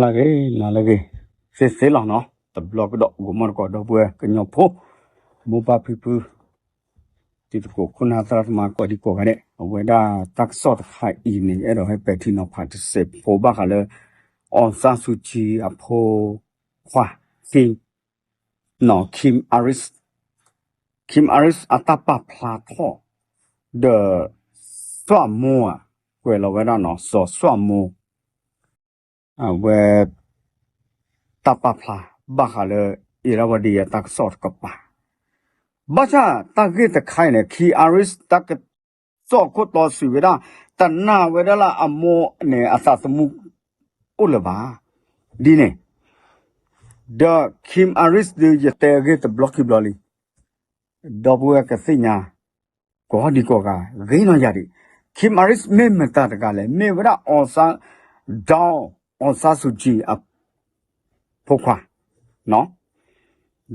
လၢဂ့ၤ နၤလၢဂ့ၤ သ့သ့လီၤနီၤ, တဘျီကဒီး ဂီၤမီၢ်တကိး ဒီပုၢ်ဝဲၢ်ကညီဖိ မိၢ်ပၢ်ဖံဖု တံၤသကိး ခိၣ်နၢ်သရၣ်သမါ ကိးဒံကိးဂၤဒဲး, အဝဲဒၣ်တၢ်ကစီၣ်တခါအံၤန့ၣ် အဲၣ်ဒိးဟဲပဲာ်ထံနီၤဖးတစဲးဖိဘၣ်ဃးလၢ အောင်ဆန်းစုကြည် အဖိခွါ Kim နီၤ Kim Aris, Kim Aris အတၢ်ပာ်ဖျါထီၣ် ဒီး စွၣ်မိၢ်ဧါ, ကွဲးလီၤဝဲဒၣ်နီၤ စီၤစွၣ်မိၢ် အဝဲ တၢ်ပာ်ဖျါ ဘၣ်ဃးလၢ အ့ရဝတီ အတၢ်ကစီၣ်တကပၤ, ဘၣ်ဆၣ်တၢ်ဂ့ၢ်တခါအံၤန့ၣ် Kim Aris တၢ်ကစီၣ်ခိၣ်တီစံးဝဲဒၣ် တနာ်ဝဲဒၣ်လၢအမိၢ်န့ၣ် အသးသမူ အိၣ်လၢၤဘၣ်, ဒ်န့ၣ် ဒီး Kim Aris ဒုး ယတဲအဂ့ၢ်တဘျီခံဘျီလံ ဒီပုၢ်ဝဲၢ်ကသ့ၣ်ညါ ကိးဒံကိးဂၤ ဂ့ၤနီၢ်ယၤဒံး, Kim Aris မ့ၢ်မတၤတဂၤလဲၣ်, မ့ၢ်ဝဲဒၣ် အောင်ဆန်း ဒေါ်အောင်ဆန်းစုကြည် အဖိခွါ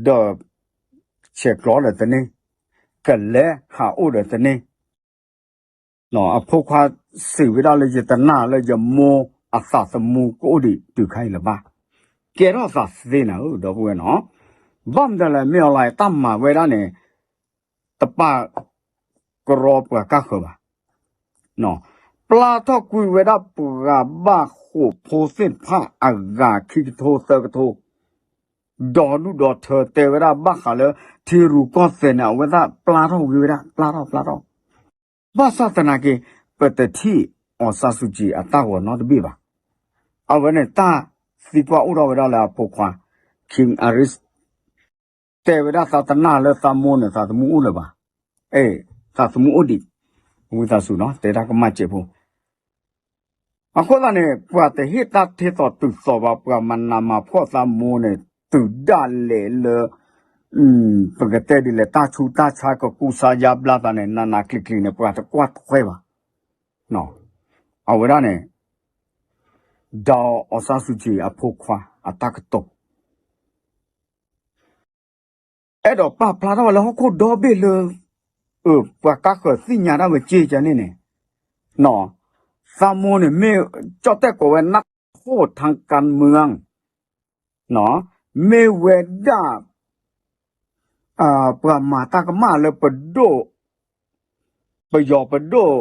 ဒီး ဆဲးကျိးဒီးတန့ၢ်, ကလဲၤဟးအိၣ်ဒီးတန့ၢ်, အဖိခွါစံးဝဲဒၣ်လၢ ယတနာ်လၢယမိၢ်အသးသမူကအိၣ်ဒံးတုၤခါအံၤလၢၤဘၣ်, ကဲထီၣ်သးသ့နၤဧၢ ဒီပုၢ်ဝဲၢ်နီၤ, ဘၣ်မတၤလဲၣ် မ့ၢ်အီၤလၢတၢ်မၤဝဲဒၣ်န့ၣ် တပာ်ကရီပှၤကါဃၢၤဘၣ်, ပျၢ်ထီၣ်ကွံာ်ဝဲဒၣ်ပှၤဘၣ်ဃိးဖိသ့ၣ်တဖၣ်အဂၤခံကထိသၢကထိ, ဒီးဒူၣ်ဒီးထၢတဲဝဲဒၣ်ဘၣ်ဃးလၢ ထံရူၢ်ကီၢ်သဲးန့ၣ် အဝဲသ့ၣ်ပျၢ်ထီၣ်ဝံၤဝဲဒၣ် ပျၢ်ထီၣ်ပျၢ်ထီၣ်, ဘၣ်ဆၣ်သနာ်က့ ပတထံၣ် အောင်ဆန်းစုကြည် အတၢ်ဂီၤနီတဘ့ၣ်ဘၣ်, အဝဲန့ၣ်တၢ်သံကွၢ်အိၣ်ထီၣ်ဝဲဒၣ်လၢအဖိခွါ Kim Aris တဲဝဲဒၣ်သးတနာ်လၢသးမိၢ်န့ၣ် သးသမူအိၣ်လၢၤဘၣ်, အဲ သးသမူအိၣ်ဒံး, ဝံသးစူၤနီၤ တဲတၢ်ကမၣ်စဲးဖိ, အဃိသတးန့ၣ် ပှၤတဟ့ၣ်တၢ်ထဲသိးတုၤသိးဘၣ်, ပှၤမၤနးမၤဖှီၣ်သးမိၢ်န့ၣ် တုၤဒၣ်လဲာ်လၢ ပကတဲဒ်လဲၣ် တၢ်ဆူးတၢ်ဆါကကူစါယါဘျါသးန့ၣ် နးနးကျံၤကျံၤန့ၣ် ပှၤတကွၢ်ထွဲဘၣ်, အဝဲဒၣ်န့ၣ် ဒေါ်အောင်ဆန်းစုကြည် အဖိခွါအတၢ်ကတိၤ အဲၣ်ဒိးပာ်ဖျါထီၣ်ဝဲလၢဟီၣ်ခိၣ်ဒီဘ့ၣ်လၢ ပှၤကါဃၢၤသ့ၣ်ညါဒၣ်ဝဲက့ၤကန့ၣ်န့ၣ်, သးမိၢ်န့ၣ်မ့ၢ် ကၠီၣ်တဲၣ်ကိးဝဲ นักโทษทางการเมือง မ့ၢ်ဝဲဒၣ် ပှၤမၤတၢ်ကမၣ်လၢပဒိၣ် ပယီၤပဒိၣ်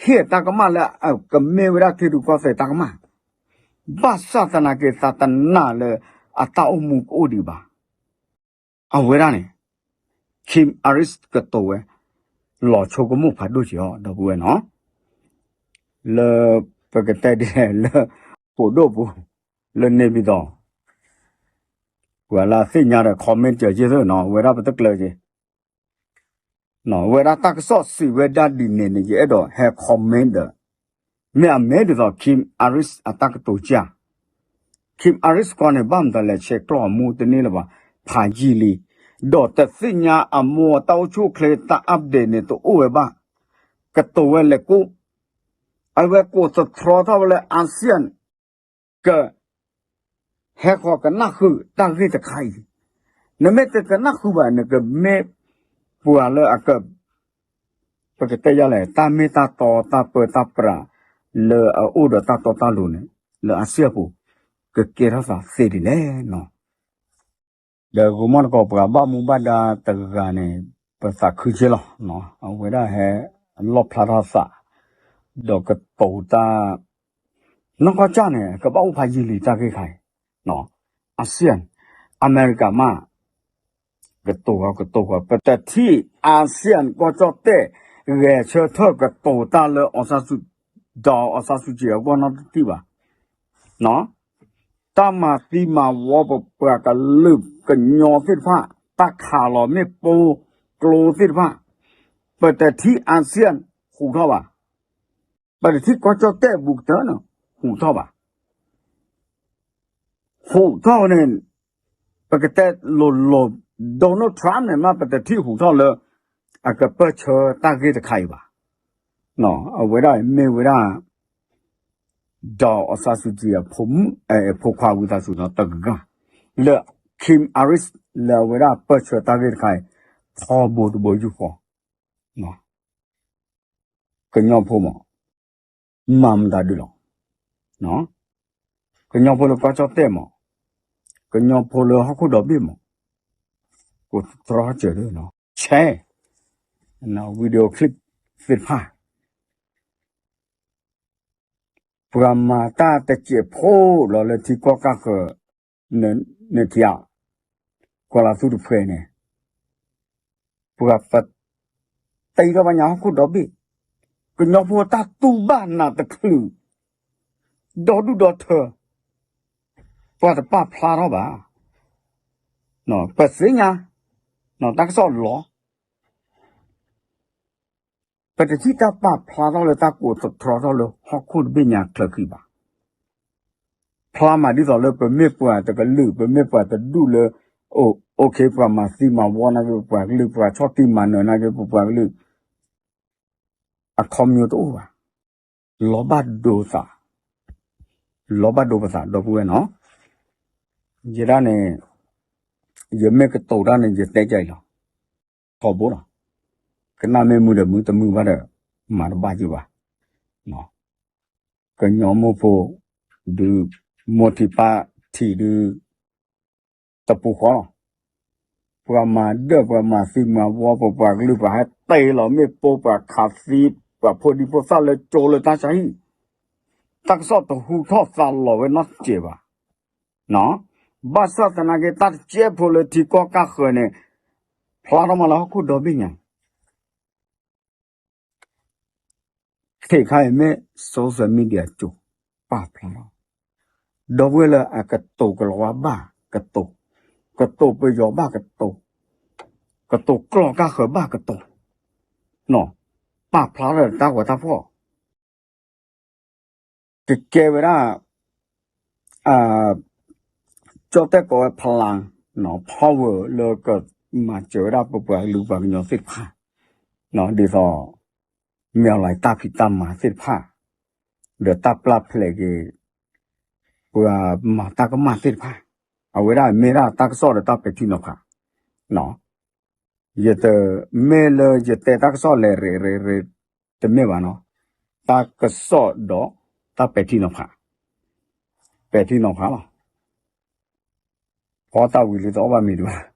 ဟ့ၣ်တၢ်ကမၣ်လၢအကမ့ၢ်ဝဲဒၣ်ထံရူၢ်ကီၢ်သဲးတၢ်ကမၣ်, ဘၣ်ဆၣ်သနာ်က့ သးတနာ်လၢအတၢ်အိၣ်မူကအိၣ်ဒံးဘၣ်, အဝဲဒၣ်န့ၣ် Kim Aris ကတိၤဝဲ လီၤဆိကမိၣ်ဖးဒိၣ်က့ၤအီၤ ဒီပုၢ်ဝဲၢ်နီၤ, လၢ ပကတဲဒ်လဲၣ်လၢ ကိးဒိၣ်ပူၤ လၢန့ၣ်ဘၣ်ဒီး ပှၤလၢအသ့ၣ်ညါဒီး comment က့ၤသ့နီၤ, ဝဲဒၣ်ပတကျၢၤက့ၤ ဝဲဒၣ်တၢ်ကစီၣ်စံးဝဲဒၣ်ဒ်န့ၣ်န့ၣ် ယအဲၣ်ဒိးဟဲ comment ဒီး မ့ၢ်အမ့ၢ်ဒ်သိး Kim Aris အတၢ်ကတိၤကၢ်, Kim Aris ကီးန့ၣ် ဘၣ်မတၤလဲၣ် ဆဲးကျိးအမူတန့ၢ်လၢၤဘၣ် ဖးယံာ်လံ, ဒီးတသ့ၣ်ညါအမိၢ်အတၢ်အိၣ်ဆူၣ်အိၣ်ချ့တၢ် update န့ၣ် တအိၣ်ဝဲဘၣ်, ကတိၤဝဲလဲၤကိး, အဝဲကိးသတြီထီၣ်ဝဲလၢ ASEAN က ဟဲဃီၤကနၣ်ဃုာ်တၢ်ဂ့ၢ်တခါအံၤ, နမ့ၢ်တကနၣ်ဃုာ်ဘၣ် နကမ့ၢ်ပှၤလၢအက ပကတဲယၤလဲၣ် တၢ်မ့ၢ်တၢ်တီတၢ်ပၢတၢ်ပြး လၢအအိၣ်ဒီးတၢ်တီတၢ်လိၤန့ၣ် လၢ ASEAN အပူၤ ကကဲထီၣ်သးသ့ဒ်လဲၣ်နီၤ, ဒီးဂီၤမီၢ်တကိး ပှၤဘၣ်မူဘၣ်ဒါတဂၤန့ၣ် ပသးခုက့လီၤ, အဝဲဒၣ်ဟဲလီၣ်ဖျါထီၣ်သး ဒီးကတိၤတၢ် နီၢ်ကီၢ်ကၢ်န့ၣ် ကဘၣ်အိၣ်ဖးယံာ်လံတၢ်ဂ့ၢ်ခါအံၤ, ASEAN အမဲရကၤမး ကတိၤဃီကတိၤဃီ ပတထံၣ် ASEAN ကီၢ်ကၠီၣ်တဲၣ် ဂဲၤဆၢထၢၣ်ကတိၤတၢ်လၢ အောင်ဆန်းစုကြည် ဒီး အောင်ဆန်းစုကြည် အဂီၢ်နီတထံၣ်ဘၣ် တၢ်မၤသံမၤဝီပပှၤကလုာ်ကညီသ့ၣ်တဖၣ် တၢ်ခးလီၤမ့ၣ်ပိၢ်ကျိသ့ၣ်တဖၣ် ပတထံၣ် ASEAN ဟူးထီၣ်ဘၣ်, ပတထံၣ်ကီၢ်ကၠီၣ်တဲၣ်ဘူးကတၢၢ်န့ၣ် ဟူးထီၣ်ဘၣ်, ဟူးထီၣ်န့ၣ် ပကတဲလိၤလိၤ Donald Trump န့ၣ်မး ပတထံၣ်ဟူးထီၣ်လၢ အကပၢၢ်ဆၢတၢ်ဂ့ၢ်တခါအံၤဘၣ်. အဝဲဒၣ်မ့ၢ်ဝဲဒၣ် ဒီး အောင်ဆန်းစုကြည် အဖိခွါဝံသးစူၤနီၤတဂၤ လၢ Kim Aris လၢအဝဲဒၣ်ပၢၢ်ဆၢတၢ်ဂ့ၢ်တခါအံၤ ထီဘိတဘိယူၢ်ဃီ ကညီဖိမး မၤမတၤဒုးလီၤ. ကညီဖိလၢကီၢ်ကၠီၣ်တဲၣ်မး, ကညီဖိလၢဟီၣ်ခိၣ်ဒီဘ့ၣ်မး, ကိးတြီစၢၤဒၣ်နီၤ, share video clip သ့ၣ်တဖၣ် ပှၤမၤတၢ်တစဲးဖိလီၤလၢထံကီၢ်ကၢ်ဃၢၤ နထံၣ်ဧါ, ကီၢ်လၤသူတဖုန့ၣ်, ပှၤပ တ့ထီၣ်ဘၣ်ညါဟီၣ်ခိၣ်ဒီဘ့ၣ်, ကညီဖိတၢ်တူၢ်ဘၣ်နးတချုး, ဒီဒူၣ်ဒီထၢ, ပှၤတပာ်ဖျါထီၣ်ဘၣ်, ပသ့ၣ်ညါ, တၢ်ကစီၣ်လီၤ ပတထံၣ်တၢ်ပာ်ဖျါထီၣ်လၢတၢ်ကိးသတြီထီၣ်လၢဟီၣ်ခိၣ်တဘ့ၣ်ညါချၢဃံဘၣ်. ဖျါမးဒ်သိးလၢပမ့ၢ်ပှၤတကလုာ် ပမ့ၢ်ပှၤတဒူၣ်လၢ အိၣ် okay ပှၤမၤသံမၤဝီနာ်က့ ပပှၤကလုာ် ပှၤဆီၣ်တံၢ်မၤနၢၤနာ်က့ ပပှၤကလုာ် အခီပညီတအိၣ်ဘၣ်. လီၤဘၣ်ဒိသး, လီၤဘၣ်ဒိပသး ဒီပုၢ်ဝဲၢ်နီၤ. ယဲဒၣ်န့ၣ် ယမ့ၢ်ကတိၤတၢ်န့ၣ် ယတဲကအံၤလီၤ. ထီဘိလီၤ. ကနၣ်မ့ၢ်မုာ်ဒီးမုာ် တမုာ်ဘၣ်ဒီး မၤတဘၣ်ယုာ်ဘၣ်. ကညီမိၢ်ဖိ ဒုး မိၢ်ထံၣ်ပၢ်ထံၣ်ဒုး တပူၤဃီလီၤ. ပှၤမၤဒၢၣ် ပှၤမၤသံမၤဝီ ပပှၤကလုာ် ပှၤဟဲတ့ၢ်လီၤမ့ၣ်ပိၢ် ပှၤခးသံ ပှၤဖိဒံဖိသၣ်လၢကၠိလၢတၢ်ဆါဟံၣ်, တၢ်ကစီၣ်တဟူထီၣ်သးလီၤဝဲနီတစဲးဘၣ်. ဘၣ်ဆၣ်သနာ်က့ တၢ်တစဲးဖိလၢထံကီၢ်ကၢ်ဃၢၤန့ၣ် ဖျါထီၣ်မးလၢဟီၣ်ခိၣ်ဒီဘ့ၣ်ညါ ခဲခါအံၤမ့ၢ် social media ကၠိ ပာ်ဖျါထီၣ်, ဒီပုၢ်ဝဲၢ်လၢအကတိၤကလီၤဝါဘၣ်ကတိၤ, ကတိၤပယီၤဘၣ်ကတိၤ, ကတိၤကျိာ်ကၢ်ဃၢၤဘၣ်ကတိၤ, ပာ်ဖျါထီၣ်ဒီးတၢ်ဂီၤတၢ်ဖီၣ် ကကဲဝဲဒၣ် ကၠီၣ်တဲၣ်ကိးဝဲ ဖလၣ် power လၢကမၤစၢၤဝဲဒၣ်ပပှၤကလုာ်ပှၤကညီသ့ၣ်တဖၣ်, ဒ်သိး မ့ၢ်အီၤလၢတၢ်ဖံးတၢ်မၤသ့ၣ်တဖၣ်, ဒီးတၢ်ပျၢ်ဖျဲးက့ၤ ပှၤမၤတၢ်ကမၣ်သ့ၣ်တဖၣ်, အဝဲဒၣ်မ့ၢ်ဒၣ်တၢ်ကစီၣ်ဒီးတၢ်ပဲာ်ထံနီၤဖး, ယတမ့ၢ်လၢယတဲတၢ်ကစီၣ်လဲၤရ့ရ့ရ့ တမ့ၢ်ဘၣ်နီၤ, တၢ်ကစီၣ်ဒီးတၢ်ပဲာ်ထံနီၤဖး, ပဲာ်ထံနီၤဖးလီၤ. ဖီတၢ်ဝံၤလံတအီၣ်ဘၣ်မ့ၤဒံးဘၣ်.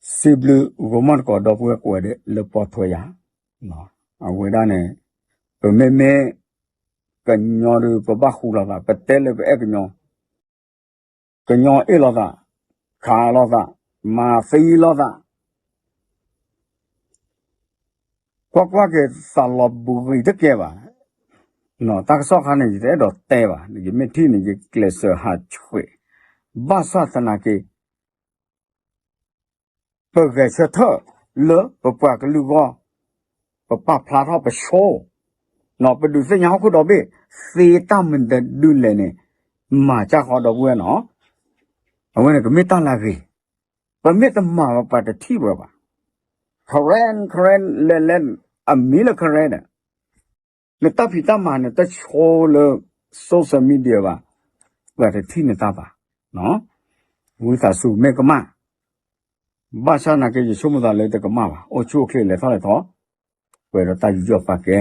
စံးဘျုးဂီၤမီၢ်တကိးဒီပုၢ်ဝဲၢ်ကိးဂၤဒဲးလၢပိာ်ထွဲယၤ, အဝဲဒၣ်န့ၣ် ပမ့မ့ၢ် ကညီဒုး ပဘၣ်ဃူလိာ်သး ပတဲလၢပအဲၣ်ကညီ ကညီအ့ၣ်လိာ်သး, ခးလိာ်သး, မၤသံလိာ်သး, ကွၢ်ကွၢ်က့ၤသးလီၤဘှံးတကဲဘၣ်. တၢ်ကစီၣ်ခါန့ၣ် ယတအဲၣ်ဒိးတဲဘၣ်, ယမ့ၢ်ထံၣ်န့ၣ် ယကျဲးစၢးဟးဆှဲး, ဘၣ်ဆၣ်သနာ်က့ ပဂဲၤဆၢထၢၣ်လၢပပှၤကလုာ်အဂီၢ်, ပပာ်ဖျါထီၣ်ပဆိ, ပဒုးသ့ၣ်ညါဟီၣ်ခိၣ်ဒီဘ့ၣ်, သ့တၢ်မနုၤဒုးလဲၣ်န့ၣ်, မၤစၢ်ဃီဒီပုၢ်ဝဲၢ်နီၤ, အဝဲန့ၣ်ကမ့ၢ်တၢ်လၢအဂ့ၤ, ပမ့ၢ်တမၤဘၣ်ပှၤတထံၣ်ပှၤဘၣ်, Karen Karen လဲၤလဲၤ အမံၤလၢ Karen ဒီး နတၢ်ဖံးတၢ်မၤန့ၣ် တဆိလၢ social media ဘၣ်, ပှၤတထံၣ်နတၢ်ဘၣ်, ဝံသးစူၤမ့ၢ်ကမၣ်, ဘၣ်ဆၣ်သနာ်က့ ယဆိကမိၣ်သးလၢတကမၣ်ဘၣ်, အိၣ်ဆူၣ်အိၣ်ချ့လဲၤထီၣ်လဲၤထီၣ်, ပှဲၤဒီးတၢ်ယူးယီၣ်ပာ်ကဲ